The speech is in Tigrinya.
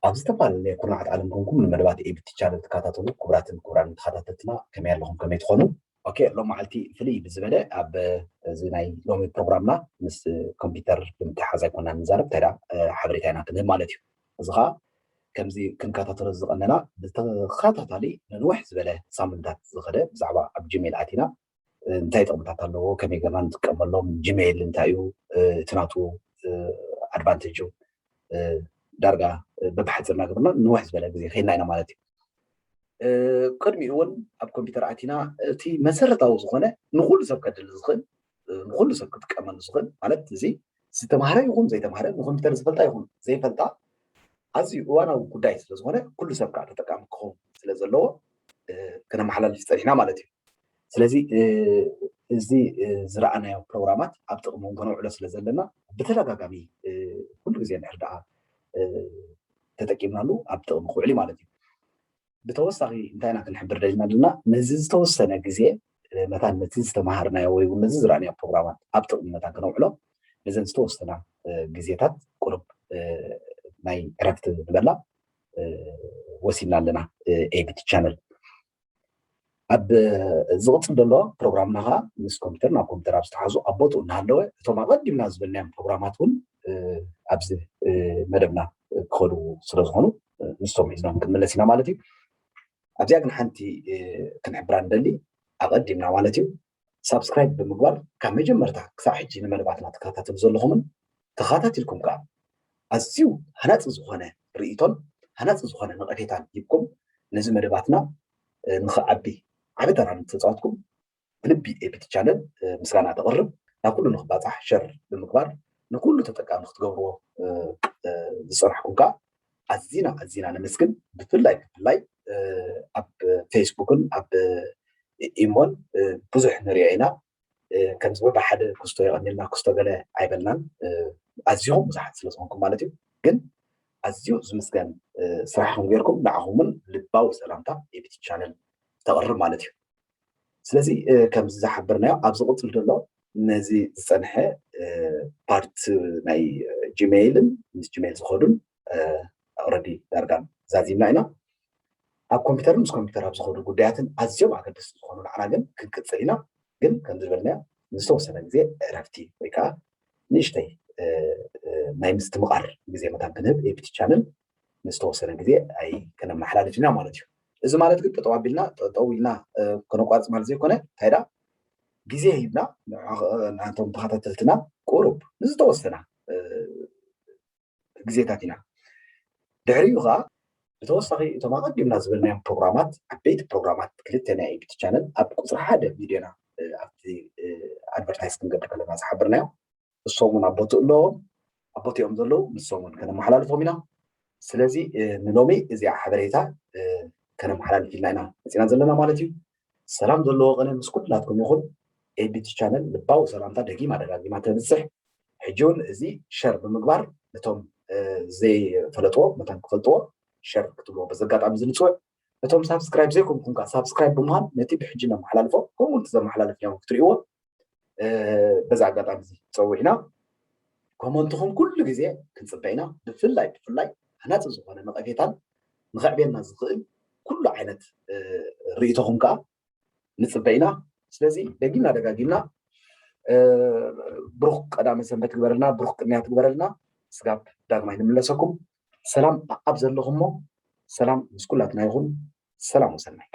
ኣብ ዝተፈላለየ ኩርናዓት ዓለም ኮንኩም ንመደባት ኤቢቲ ቻነል ትከታተሉ ክቡራትን ክቡራን ተኸታተልትና ከመይ ኣለኹም? ከመይ ትኾኑ? ኦኬ፣ ሎም መዓልቲ ፍልይ ብዝበለ ኣብ እዚ ናይ ሎሚ ፕሮግራምና ምስ ኮምፒውተር ብምትሓዝ ኣይኮና ንዛረብ፣ እንታይ ደኣ ሓበሬታ ኢና ክንህብ ማለት እዩ። እዚ ኸዓ ከምዚ ክንከታተሎ ዝቐነና ብተኸታታሊ ንንውሕ ዝበለ ሳምንታት ዝኸደ ብዛዕባ ኣብ ጂሜል ኣቲና እንታይ ጥቕምታት ኣለዎ፣ ከመይ ገርና ንጥቀመሎም፣ ጂሜይል እንታይ እዩ፣ እቲ ናቱ ኣድቫንቴጅ ዳርጋ በብሓፂር እናገበርና ንውሕ ዝበለ ግዜ ከይድና ኢና ማለት እዩ። ቅድሚኡ እውን ኣብ ኮምፒውተር ኣቲና እቲ መሰረታዊ ዝኾነ ንኩሉ ሰብ ከድሊ ዝኽእል ንኩሉ ሰብ ክጥቀመሉ ዝኽእል ማለት እዚ ዝተማህረ ይኹን ዘይተማህረ ንኮምፒውተር ዝፈልጣ ይኹን ዘይፈልጣ ኣዝዩ እዋናዊ ጉዳይ ስለዝኾነ ኩሉ ሰብ ከዓ ተጠቃሚ ክኸውን ስለዘለዎ ክነመሓላልፍ ፀኒሕና ማለት እዩ። ስለዚ እዚ ዝረኣናዮ ፕሮግራማት ኣብ ጥቕሚ እውን ከነውዕሎ ስለዘለና ብተደጋጋሚ ኩሉ ግዜ እንድሕር ደኣ ተጠቂምናሉ ኣብ ጥቕሚ ክውዕል እዩ ማለት እዩ። ብተወሳኺ እንታይ ኢና ክንሕብር ደሊና ኣለና? ነዚ ዝተወሰነ ግዜ መታን ነቲ ዝተመሃርናዮ ወይ እውን ነዚ ዝረኣናዮ ፕሮግራማት ኣብ ጥቕሚ መታን ከነውዕሎ ነዘን ዝተወሰና ግዜታት ቁሩብ ናይ ዕረፍቲ ንበላ ወሲድና ኣለና። ኤቢቲ ቻነል ኣብ ዝቕፅል ዘሎ ፕሮግራምና ከዓ ምስ ኮምፒውተር ናብ ኮምፒውተር ኣብ ዝተሓዙ ኣብ ቦትኡ እናሃለወ እቶም ኣቐዲምና ዝበልናዮም ፕሮግራማት እውን ኣብዚ መደብና ክኸዱ ስለዝኾኑ ንሶም ሒዝናም ክንምለስ ኢና ማለት እዩ። ኣብዚኣ ግን ሓንቲ ክንሕብራ ንደሊ ኣቐዲምና ማለት እዩ ሳብስክራይብ ብምግባር ካብ መጀመርታ ክሳብ ሕጂ ንመደባትና ትከታተሉ ዘለኹምን ተኸታቲልኩም ከዓ ኣዝዩ ሃናፂ ዝኾነ ርእይቶን ሃናፂ ዝኾነ ነቐፌታን ሂብኩም ነዚ መደባትና ንኽዓቢ ዓቢ ተራ ንተፃወትኩም ብልቢ ኤቢቲ ቻነል ምስጋና ተቕርብ። ናብ ኩሉ ንክባፃሕ ሸር ብምግባር ንኩሉ ተጠቃሚ ክትገብርዎ ዝፀናሕኩም ከዓ ኣዚና ኣዚና ነመስግን። ብፍላይ ብፍላይ ኣብ ፌስቡክን ኣብ ኢሞን ብዙሕ ንሪኦ ኢና። ከምዚ በብሓደ ክስቶ የቐኒልና ክስቶ ገለ ኣይበልናን። ኣዚኹም ብዙሓት ስለዝኾንኩም ማለት እዩ። ግን ኣዝዩ ዝምስገን ስራሕኹም ጌርኩም ንዓኹም እውን ልባዊ ሰላምታ ኤቢቲ ቻነል ተቕርብ ማለት እዩ። ስለዚ ከምዚ ዝሓበርናዮ ኣብ ዝቕፅል ዘሎ ነዚ ዝፀንሐ ፓርት ናይ ጂሜይልን ምስ ጂሜይል ዝኸዱን ኦረዲ ዳርጋ ዛዚምና ኢና። ኣብ ኮምፒውተርን ምስ ኮምፒውተር ኣብ ዝኸዱ ጉዳያትን ኣዝዮም ኣገደስቲ ዝኾኑ ንዓና ግን ክንቅፅል ኢና። ግን ከም ዝበልናዮ ንዝተወሰነ ግዜ ዕረፍቲ ወይ ከዓ ንእሽተይ ናይ ምስትምቓር ግዜ መታን ክንህብ ኤቢቲ ቻነል ንዝተወሰነ ግዜ ኣይከነመሓላልፍ ኢና ማለት እዩ። እዚ ማለት ግን ጠጠው ኣቢልና ጠጠው ኢልና ከነቋርፅ ማለት ዘይኮነ እንታይ ዳ ግዜ ሂብና ንቶም ተኸታተልትና ቁሩብ ንዝተወሰና ግዜታት ኢና። ድሕሪኡ ከዓ ብተወሳኺ እቶም ኣቐዲምና ዝበልናዮም ፕሮግራማት ዓበይቲ ፕሮግራማት ክልተ ናይ ኤቢቲ ቻነል ኣብ ቁፅሪ ሓደ ቪድዮና ኣብቲ ኣድቨርታይዝ ክንገብር ከለና ዝሓበርናዮ እሶም እውን ኣብ ቦትኡ ኣለዎም ኣብ ቦትኦም ዘለዉ ንሶም እውን ከነመሓላልፎም ኢና። ስለዚ ንሎሚ እዚኣ ሓበሬታ ከነመሓላልፍ ኢልና ኢና መፂና ዘለና ማለት እዩ። ሰላም ዘለዎ ቅነ ምስ ኩላትኩም ይኹን። ኤቢቲ ቻነል ልባዊ ሰላምታ ደጊማ ደጋጊማ ተብፅሕ። ሕጂ እውን እዚ ሸር ብምግባር ነቶም ዘይፈለጥዎ መታን ክፈልጥዎ ሸር ክትብልዎ በዚ ኣጋጣሚ እዚ ንፅውዕ። ነቶም ሳብስክራይብ ዘይኮንኩም ከዓ ሳብስክራይብ ብምዃን ነቲ ብሕጂ ነመሓላልፎ ከምኡ እቲ ዘመሓላልፍናዮም ክትርእይዎ በዚ ኣጋጣሚ እዚ ፀዊዕና ኮመንትኹም ኩሉ ግዜ ክንፅበ ኢና። ብፍላይ ብፍላይ ሃናፂ ዝኾነ ነቐፌታን ንኸዕብየና ዝኽእል ኩሉ ዓይነት ርእይቶኹም ከዓ ንፅበ ኢና። ስለዚ ደጊምና ደጋጊምና ብሩኽ ቀዳመ ሰንበት ግበረልና፣ ብሩኽ ቅንያት ግበረልና። ስጋብ ዳግማይ ንምለሰኩም። ሰላም ኣብ ዘለኹሞ ሰላም ምስ ኩላትና ይኹን። ሰላም ወሰናይ።